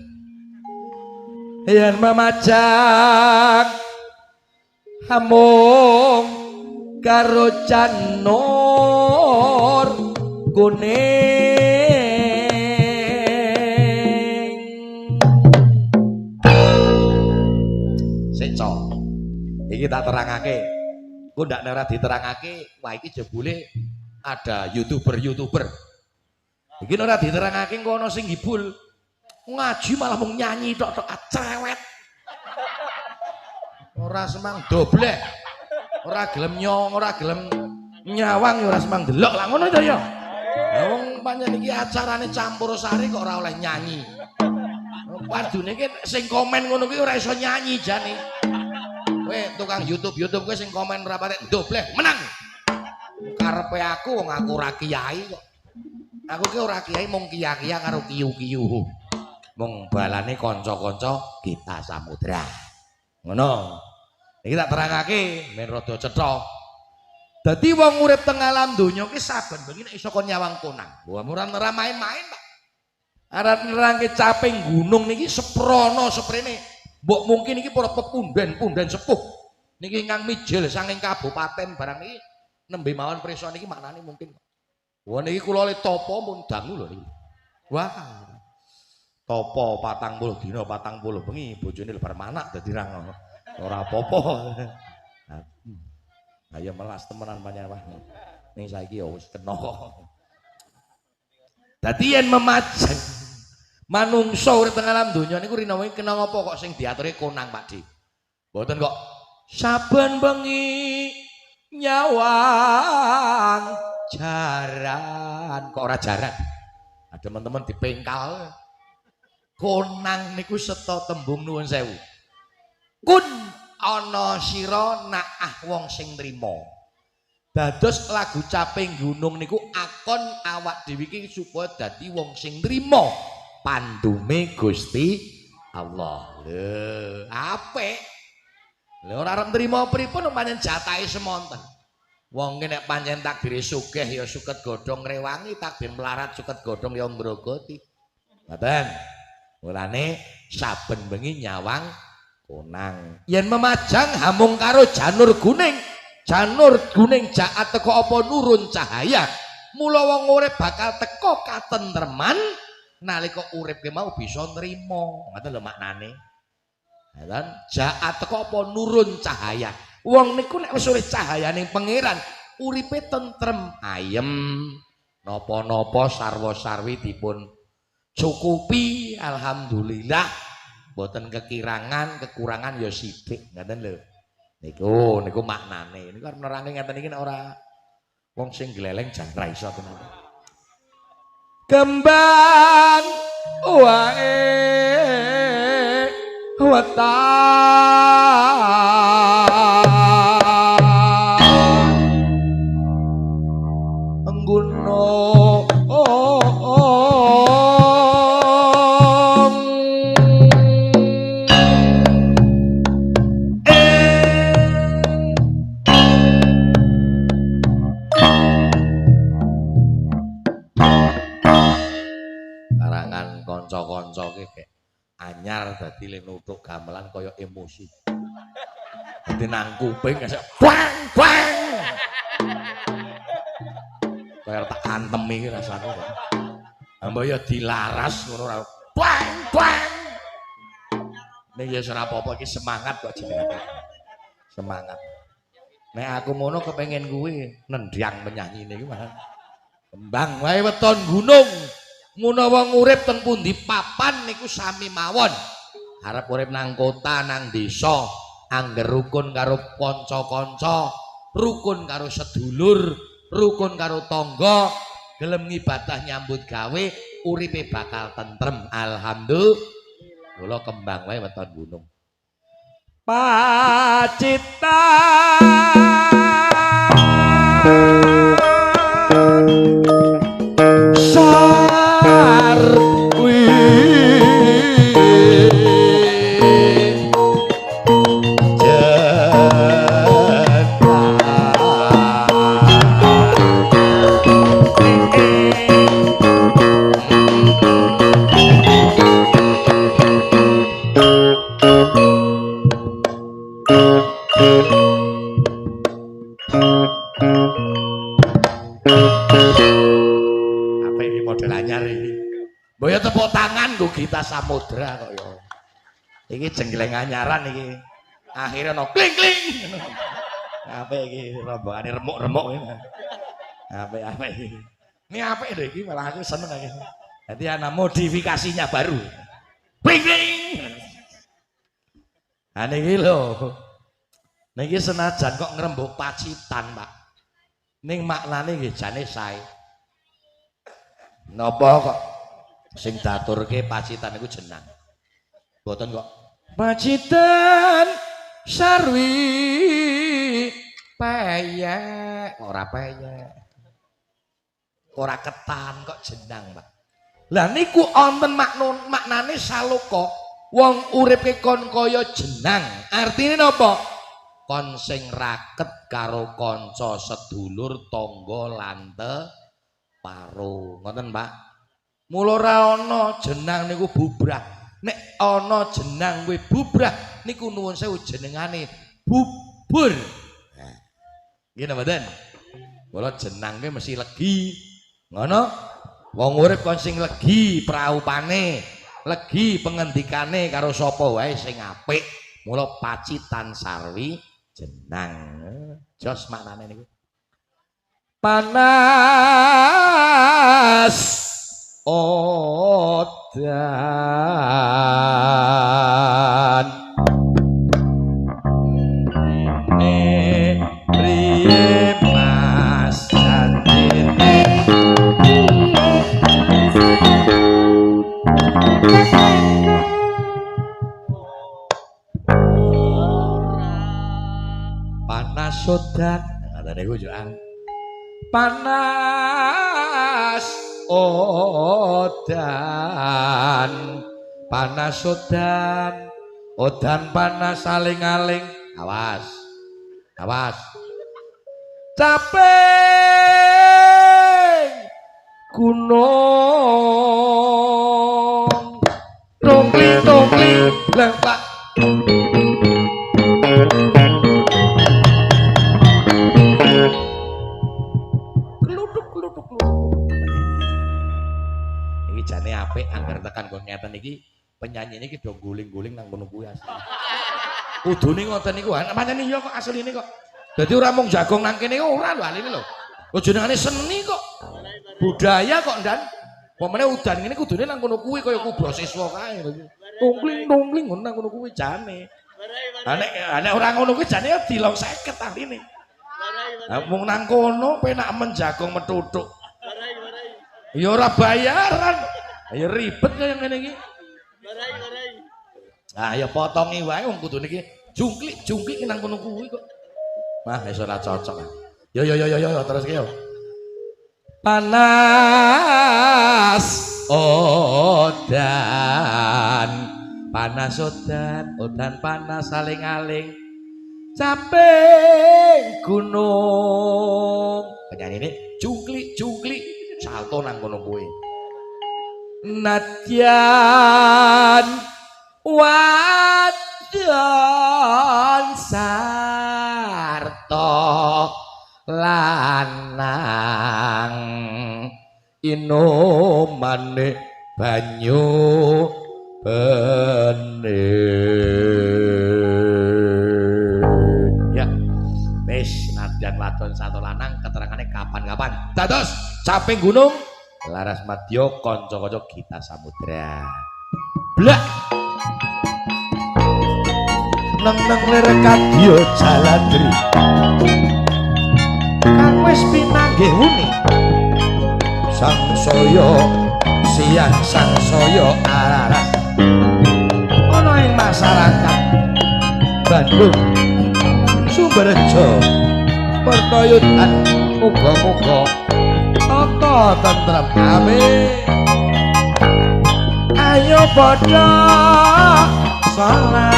Yen memajang amung karo janur kuning. Sik co. Iki tak terangake. Ku ndak ora diterangake, wah iki jebule ada YouTuber-YouTuber. Iki ora diterangake engko ana sing ngibul. Ngaji malah mung nyanyi tok-tok cerewet. Ora semang dobleh. Ora gelem nyong, ora gelem nyawang ya ora semang delok lah ngono to ya. Lah wong pancen iki acarane campur sari kok ora oleh nyanyi. Padune iki sing komen ngono kuwi ora iso nyanyi jane. Kowe tukang YouTube kowe sing komen ora patek dobleh menang. Karepe aku wong aku ora kiai kok. Aku ki ora kiai mung kiya-kiya karo kiyu-kiyu. Mung balane kanca-kanca Gita Samudra. Ngono. Iki tak terangake men rada cetha. Dadi wong urip teng alam donya ki saben bengi nek iso kon nyawang konang. Wah, ora main-main, Pak. Arep nerangke caping gunung niki seprono seprene. Mbok mungkin iki para pepunden-punden sepuh niki ingkang mijil saking kabupaten barang niki nembe mawon prisa niki maknane mungkin. Wah niki kula le tapa mun dangu lho niki. Wah. Tapa 40 dina 40 bengi bojone lebar manak dadi ra ngono. Ora apa-apa. Ayo melas temenan panjenengan wah. Ning saiki ya wis kena kok. Dadi yen memajang manungsa urip teng alam donya niku rina wengi kena ngapa kok sing diature konang Pak Di. Mboten kok saben bengi nyawang jaran kok ora jaran. Ada teman-teman dipengkal. Konang niku seta tembung nuwun sewu. Kun ana sira naah wong sing nrima. Dados lagu caping gunung niku akon awak dhewe iki supaya dadi wong sing nrima pandume Gusti Allah. Lho, apik. Lha ora arep nrima pripun pancen jatahe semonten. Wong ki nek pancen takdire sugih ya suket godhong ngrewangi, takdir melarat suket godhong ya ngrogoti. Ngoten. Mulane saben bengi nyawang konang. Yen memajang hamung karo janur guning, janur guning jaat teko apa nurun cahaya. Mula wong urip bakal teko katentreman nalika urip ki mau bisa nrima. Ngoten lho maknane. Ngoten, jaat teko apa nurun cahaya. Wong niku nek wis oleh cahayaning pangeran, uripe tentrem, ayem. Napa-napa sarwa-sarwi dipun cukupi, alhamdulillah. Mboten kekirangan, kekurangan ya sithik, ngoten lho. Niku niku maknane. Niku arep nerangi ngeten iki nek ora wong sing gleleng jan ra iso tenan. Kembang wae wetan gunung karangan kanca-kanca ki gek anyar dadi le nuthuk gamelan kaya emosi. Dadi nang kuping kaya bang bang. Kaya tak antem iki rasane kok. Mbok ya dilaras ngono ora bang bang. Ning ya ora apa-apa iki semangat kok jenenge. Semangat. Nek aku mono kepengin kuwi nendang penyanyine iki malah. Kembang wae weton gunung. Ngono wong urip teng pundi papan niku sami mawon. Arep urip nang kota nang desa, angger rukun karo kanca-kanca, rukun karo sedulur, rukun karo tangga, gelem ngibadah nyambut gawe, uripe bakal tentrem. Alhamdulillah. Kula kembang wae weton gunung. Pacitan sarwi Gita Samudra kok ya. Iki jenggleng anyaran iki. Akhire ana kling-kling. Apik iki rombongane remuk-remuk iki. Apik-apik iki. Ini apik lho iki malah aku seneng iki. Dadi ana modifikasinya baru. Kling-kling. Ha niki lho. Niki senajan kok ngrembug Pacitan, Pak. Ning maknane nggih jane sae. Napa kok sing diaturke Pacitan niku jenang. Mboten kok Pacitan sarwi peyek, ora peyek. Ora ketan kok jenang, Pak. Lah niku wonten maknane saloka. Wong uripe kon kaya jenang. Artine napa? Kon sing raket karo kanca sedulur tangga lan teparo. Ngoten, Pak. Mula ora ana jenang niku bubrah. Nek ana jenang kuwi bubrah niku nuwun sewu jenengane bubur. Nah, nggih napa mboten? Mula jenang kuwi mesti legi. Ngono? Wong urip kon sing legi praupane, legi pengendikane karo sapa wae sing apik. Mula Pacitan sarwi jenang. Jos maknane niku. Panas odan ne priye Mas Jatine panas odan ngoten niku yo panas odan panas odan odan panas saling-aling awas awas caping gunung tungkli tungkli lempak kluthuk kluthuk kluthuk. Iki jane apik angger tekan nggon ngeten iki penyanyi iki do guling-guling nang kono kuwi asli. Kudune ngoten niku, pancen iya kok asline kok. Dadi ora mung jagong nang kene ora lho aline lho. Oh jenengane seni kok. Budaya kok ndan. Pemene udan ngene kudune nang kono kuwi kaya kubro siswa kae lho. Tungkling-tungkling ngono nang kono kuwi jane. Lah nek ora ngono kuwi jane ya dilong 50 ahline. Lah mung nang kono penak menjagong metutuk. Ya ora bayaran. Ya ribet kaya ngene iki. Ah ya potongi wae wong kudune iki jungklik-jungklik nang kono kuwi kok. Wah wis ora cocok. Yo yo yo yo yo terus ki yo. Panas odan panas odan odan panas saling-aling caping gunung. Penyanyi ini jungklik-jungklik salto nang kono kuwi. Nadyan wadon sarta lanang inumane banyu bening. Ya wis nadyan wadon sarta lanang keterangane kapan-kapan. Dados caping gunung laras madya kanca-kanca Gita Samudra. Blak neng-neng lir kadya jaladri kang wis pinanggih wuni sangsaya siang sangsaya araras ana ing masyarakat Bandung Sumberjo Mertoyudan muga-muga tata tentrem amin. Ayo padha salat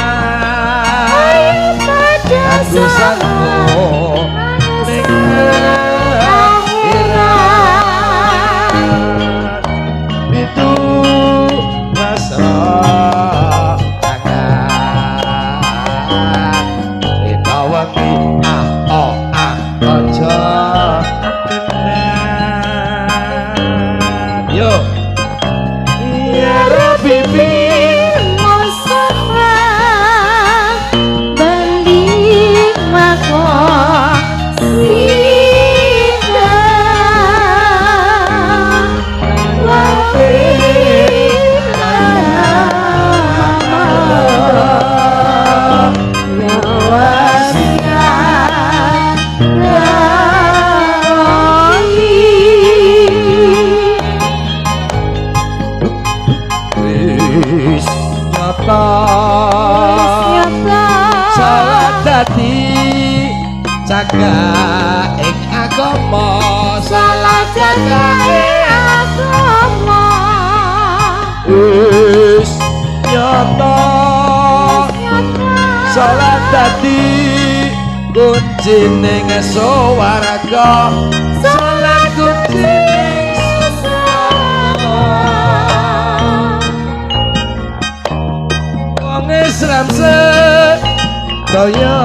Ayo padha salat ning akhirat pitu mesra kangen rina wengi ah oh ah aja kenan yo ya Rabbi Mustafa bali makosida wa ya wasiat Rabbi. Wis nyata salat dadi cagak ing agama Salat jagae agama. Wis nyata salat dadi kuncine swarga salat kuncine swarga. sedaya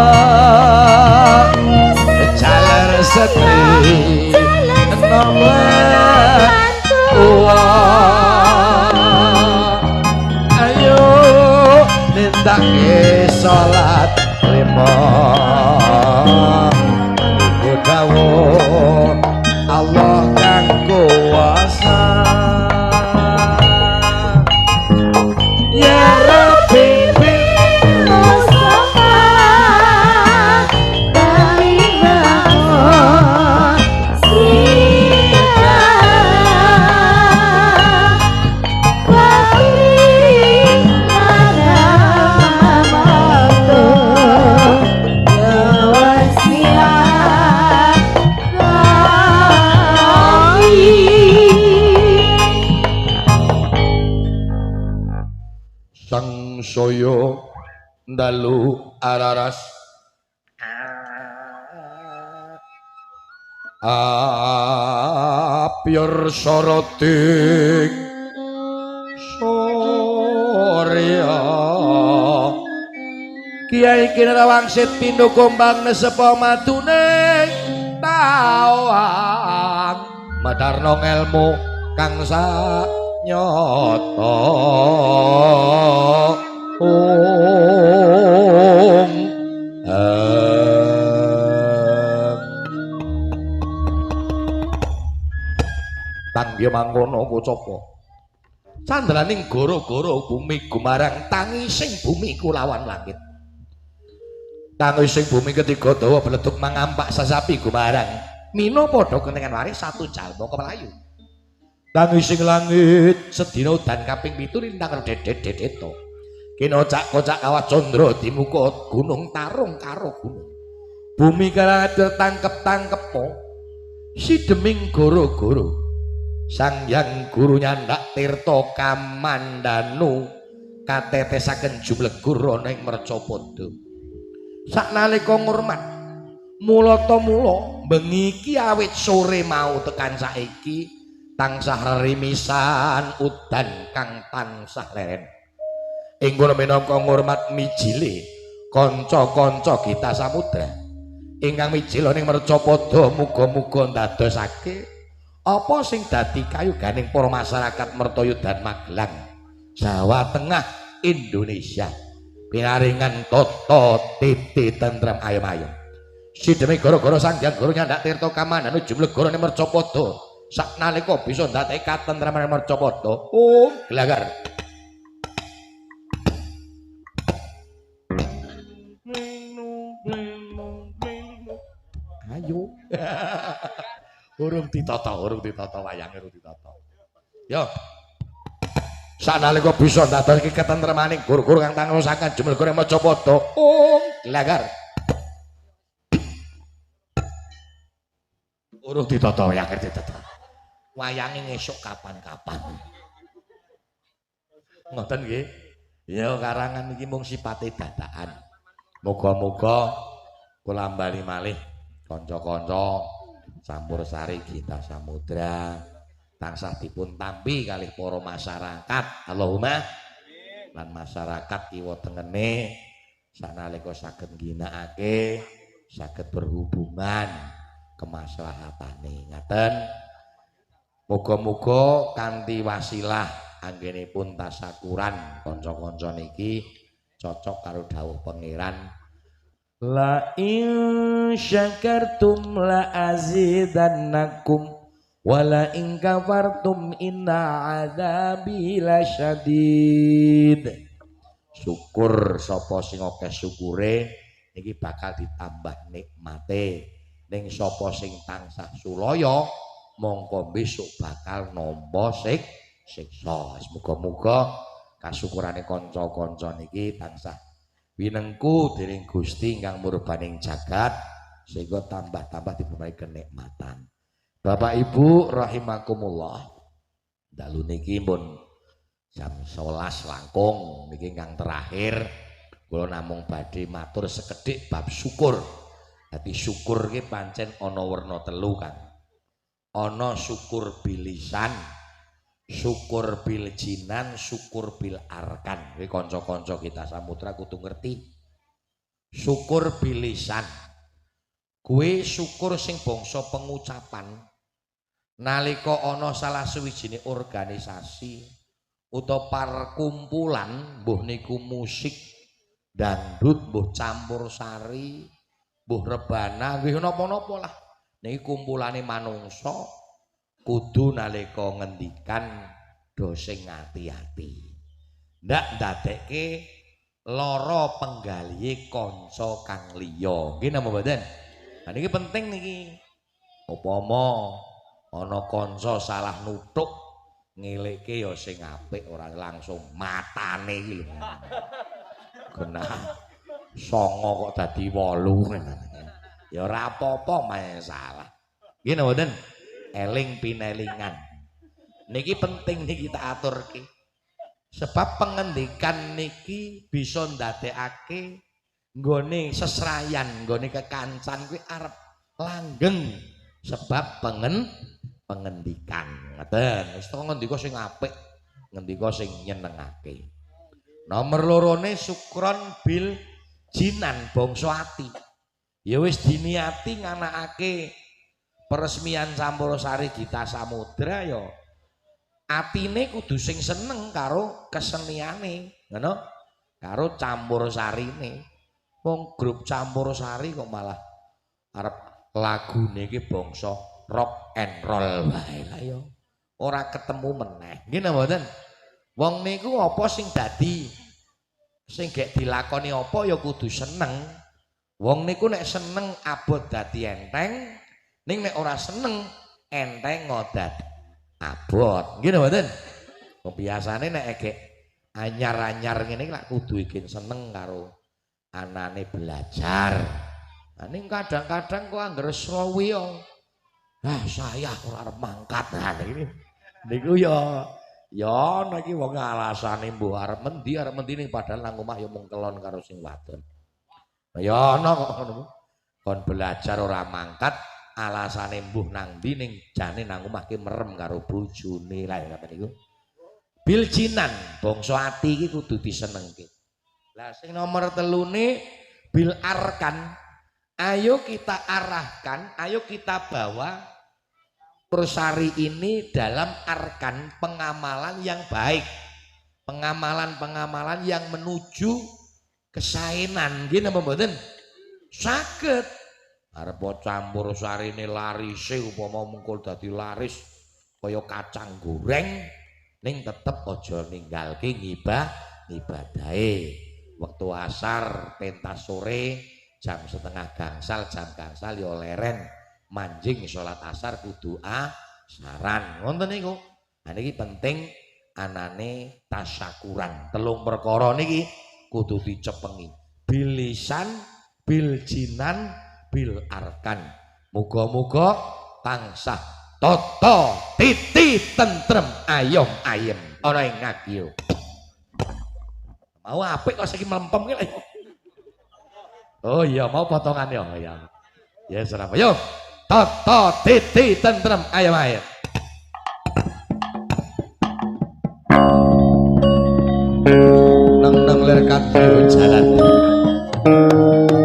jaler setri enom lan tuwa. Ayo nindakake salat lima iku dawuh Allah kang kuwasa. Ya Rabbi bil Mustafa Sangsaya ndalu araras apyor soroting surya. Kiai Kinrawangsit pindho gombang nesepa madune tawang madarna ngelmu kang sanyata. Om tangya mangkono kocapa candraning goro-goro bumi gumarang tangising bumi kulawan langit. Tangising bumi ketiga dawa bledug mangampak sasapi gumarang mina padha kentengan waris satu jalma kemlayu. Tangising langit sedina udan kaping 7 lintang dedet-dedeto. Kinocak-kocak kawah candra di muka gunung tarung karo gunung. Bumi kaladher tangkep-tangkepo sideming goro-goro. Sang Hyang Guru nyandak tirta kamandanu katetesaken jumlegur ana ing Mercapada. Saknalika ngurmat mulata mula bengi iki awit sore mau tekan saiki tansah rimisan udan kang tansah leren. Ing kono minangka ngurmat mijile kanca-kanca Gita Samudra ingkang mijil ning Mercapada muga-muga ndadosake apa sing dadi kayuganing para masyarakat Mertoyudan Magelang, Jawa Tengah, Indonesia. Pinaringan tata titi tentrem ayem ayem. Sideme gara-gara Sang Hyang Guru nyandak tirta kamandanu jumlegara ning Mercapada. Saknalika bisa ndadekake katentreman Mercapada. Oh, glagar. Ayo. Urung ditata wayange urung ditata. Yo. Sanalika bisa ndadoske ketentremaning guru-guru kang tangrusaken jumlegara Macapada. Oh, glagar. Urung ditata wayange ditata. Wayange ngesuk kapan-kapan. Ngoten nggih. Ya karangan iki mung sipate dadakan. Muga-muga kula bali malih kanca-kanca Campur Sari Gita Samudra tansah dipun tampi kalih para masyarakat. Allahumma lan masyarakat kiwa tengene sanalika saged ngginakake saged berhubungan kemaslahatane. Ngaten. Muga-muga kanthi wasilah anggenipun tasakuran kanca-kanca niki cocok karo dawuh Pangeran. La in syakartum la azidannakum wa la in kafartum inna adzabi lasyadid. Syukur sapa sing akeh syukure niki bakal ditambah nikmate. Ning sapa sing tansah sulaya mongko besok bakal nampa siksa. Muga-muga kasyukurane kanca-kanca niki tansah winengku dening Gusti ingkang murbaning jagat sehingga tambah-tambah diberi kenikmatan. Bapak Ibu rahimakumullah. Dalu niki pun jam 11 langkung niki ingkang terakhir kula namung badhe matur sekedhik bab syukur. Dadi syukur ki pancen ana werna telu kan. Ana syukur bilisan, syukur bil jinan, syukur bil arkan. Kuwi kanca-kanca Gita Samudra kudu ngerti. Syukur bilisan. Kuwi syukur sing bangsa pengucapan. Nalika ana salah suwijine organisasi utawa perkumpulan, mbuh niku musik, dangdut, mbuh campur sari, mbuh rebana, nggih napa-napa lah. Niki kumpulane manungsa kudu nalika ngendikan do sing ati-ati. Ndak ndadekke lara penggalihe kanca kang liya. Nggih napa mboten? Nah niki penting niki. Upama ana kanca salah nuthuk ngelekke ya sing apik, ora langsung matane iki lho. Genah 9 kok dadi 8. Ya ora apa-apa masalah. Nggih napa mboten? Eling pinelingan. Niki penting niki tak aturke. Sebab pengendikan niki bisa ndadekake nggone sesrayan, nggone kekancan kuwi arep langgeng sebab pengendikan. Ngoten. Wis to ngendika sing apik, ngendika sing nyenengake. Nomor lorone sukron bil jinan bangsa ati. Ya wis diniati nganakake peresmian Campursari Gita Samudra ya atine kudu sing seneng karo keseniane, ngono? Karo campursarine. Wong grup campursari kok malah arep lagune iki bangsa rock and roll wae lah ya. Ora ketemu meneh. Nggih napa mboten? Wong niku apa sing dadi sing gek dilakoni apa ya kudu seneng. Wong niku nek seneng abot dadi enteng, ning nek ora seneng enteng ngodat abot. Nggih napa mboten? Wong biasane nek gek anyar-anyar ngene iki lak kudu ikin seneng karo anane belajar. Nah ning kadang-kadang kok anggere srowi yo. Ah saya ora arep mangkat. Nah niki niku ya ya ana iki wong alasane mbuh arep mendi ning padahal nang omah ya mung kelon karo sing wadon. Nah ya ana kok ngono. Kon belajar ora mangkat alasane mbuh nang ndi ning jane nang omah ki merem karo bojone lah ya ngoten niku. Biljinan bangsa ati iki kudu disenengke. Lah sing nomor telune bil arkan. Ayo kita arahkan, ayo kita bawa Campursari ini dalam arkan pengamalan yang baik. Pengamalan-pengamalan yang menuju kesaenan. Nggih napa mboten? Saged. Arep campursarine larise upama mengkul dadi laris kaya kacang goreng ning tetep aja ninggalke ngibadahe. Wektu asar pentas sore jam setengah gangsal, jam gangsal ya leren manjing salat asar kudu asaran. Ngoten niku. Nah niki penting anane tasyakuran. Telung perkara niki kudu dicepengi. Bilisan, biljinan, bil arkan. Muga-muga tansah tata titi tentrem ayom ayem ana ing ngagyo. Mau apik kok saiki mlempem ki lho. Oh iya mau potongan ya. Ya. Ya serapa. Yo tata titi tentrem ayom ayem. Neng-neng lir kadya jalan.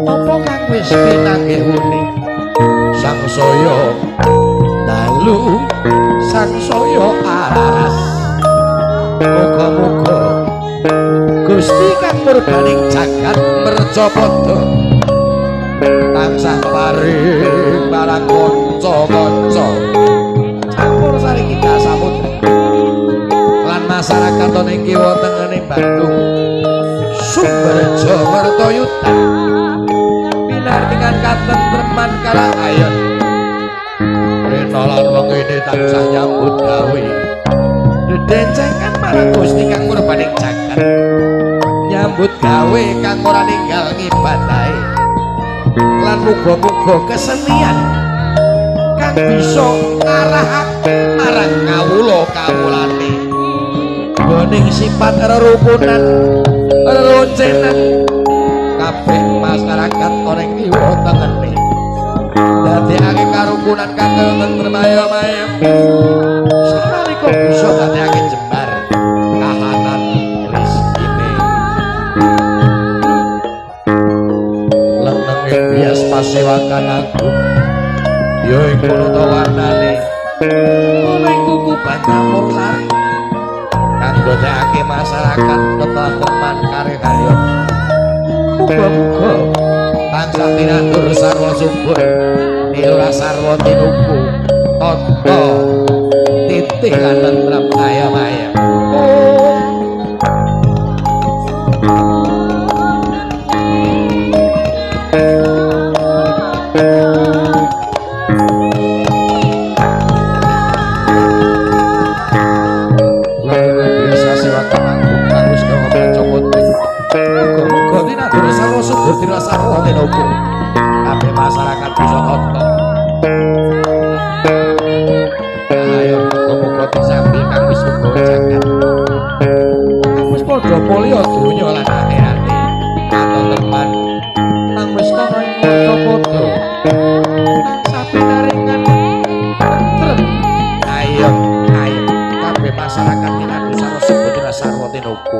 Apa kang wis pinanggih uni sangsaya dalu sangsaya aras. Muga-muga Gusti kang murbaning jagat mercapada tansah paring marang kanca-kanca Campursari Gita Samudra lan masyarakat ana ing kiwa tengene Bandung Sumberjo Mertoyudan pinartingan katentreman kalahayon rena lan wengene tansah nyambut gawe dedencengan marang Gusti kang murbaning jagat nyambut gawe kang ora ninggal ngibadahe lan muga-muga kesenian kang bisa ngarahake marang kawula-kawulane goning sifat rerukunan reroncenan kabeh masyarakat ana ing kiwa tengene dadekake karukunan kang tentrem ayom ayem sanalika bisa dadekake jembar kahanan rezekine. Kasewakan agung ya ing kono ta warnane ana ing kukuban campur sari kang ndadekake masyarakat tetentreman karya karya. Muga-muga tansah tinandur sarwa subur nilura sarwa tinuku tata titih lan tentrem ayem ayem. Kabeh masyarakat bisa tata. Ayo muga-muga disambi kang wis muga jagat. Kang wis padha mulya donya lan akhirate. Katenteman kang wis ana ing padha-padha. Tansah pinaringan tentrem. Ayo, ayo kabeh masyarakat tinadu sarwa sebut sarwa tinuku.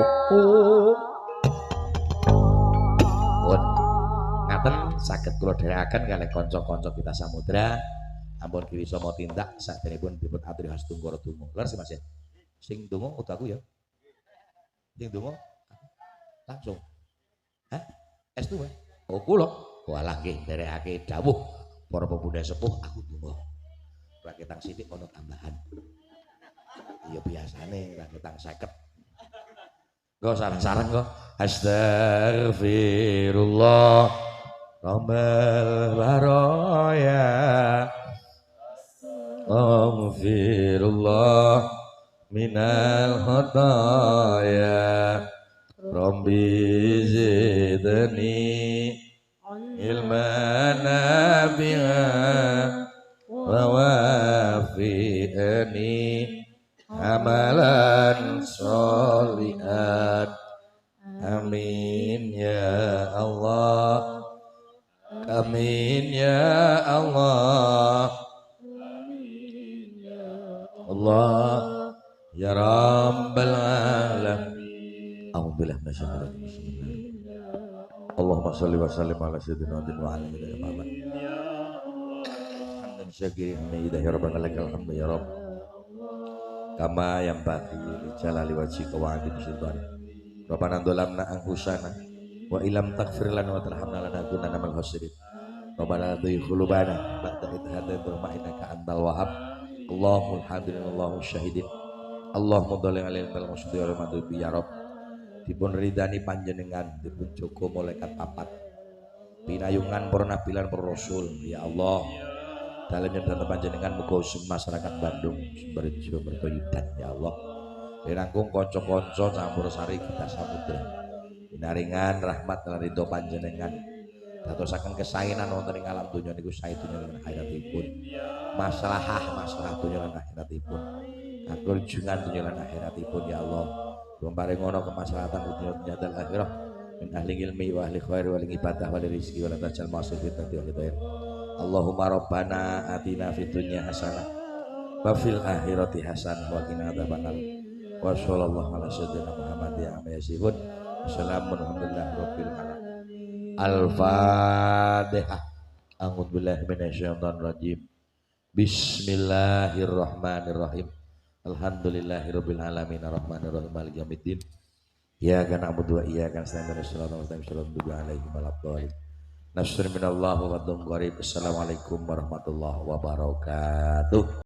Saged kula dherekaken kalih kanca-kanca kita samudra ampun kiri sama tindak saderengipun dipun aturi hastungkara donga. Leres Mas ya? Sing donga kudu aku ya. Sing donga langsung. Hah? Estu wae. Oh kula. Walah nggih nderekake dawuh para pemuda sepuh aku donga. Raketang sithik ana tambahan. Iya biasane raketang 50. Engko sareng-sareng kok. Astagfirullah Rabbal baraya astaghfirullah minal khataya Rabbi zidni ilman nabi'a wa wafi'ni amalan sholihan. Amin ya Allah. Amin ya Allah. Allah ya Rabbal alamin. A'udzubillahi minasyaitonir rajim. Allahumma shalli wa sallim ala sayyidina Muhammadin wa ala alihi wa sahbihi. Hamdan syakirin ya rabbana lakal hamdu ya Rabb. Kama yanbaghi li jalali wajhika wa 'azimi sultanik. Rabbana dzalamna anfusana wa illam taghfir lana wa tarhamna lanakunanna minal khasirin. Rabbana la tuzigh qulubana ba'da idh hadaytana wa innaka antal wahhab. Allahumma hadirin Allahu syahidin. Allahumma dhalli alaina wal musdi wal madhubi ya Rabb. Dipun ridani panjenengan, dipun jaga malaikat papat. Pinayungan para nabi lan para rasul ya Allah. Dalem nyedhana panjenengan muga masyarakat Bandung Sumberjo Mertoyudan ya Allah. Linangkung kanca-kanca campur sari kita samudra. Pinaringan rahmat lan ridho panjenengan. Dadosaken kesaenan wonten ing alam donya niku sae donya lan akhiratipun. Maslahah masalah donya lan akhiratipun. Kakurjungan donya lan akhiratipun ya Allah. Paring ngono kemaslahatan dunya dan akhirah. Min ahli ilmi wa ahli khair wa ahli ibadah wa ahli rizki wa la tajal ma'asir fitnati wa khair. Allahumma rabbana atina fid dunya hasanah wa fil akhirati hasanah wa qina adzabannar. Wa sallallahu ala sayyidina Muhammad ya amin. Assalamualaikum rabbil alamin. Al-Fatihah. A'udzubillahi minasyaitonir rajim. Bismillahirrahmanirrahim. Alhamdulillahirabbil alamin arrahmanirrahim maliki yaumiddin. Iyyaka na'budu wa iyyaka nasta'in ihdinas siratal mustaqim siratal ladzina an'amta 'alaihim. Nasrun minallahi wa fadlun qarib. Assalamualaikum warahmatullahi wabarakatuh.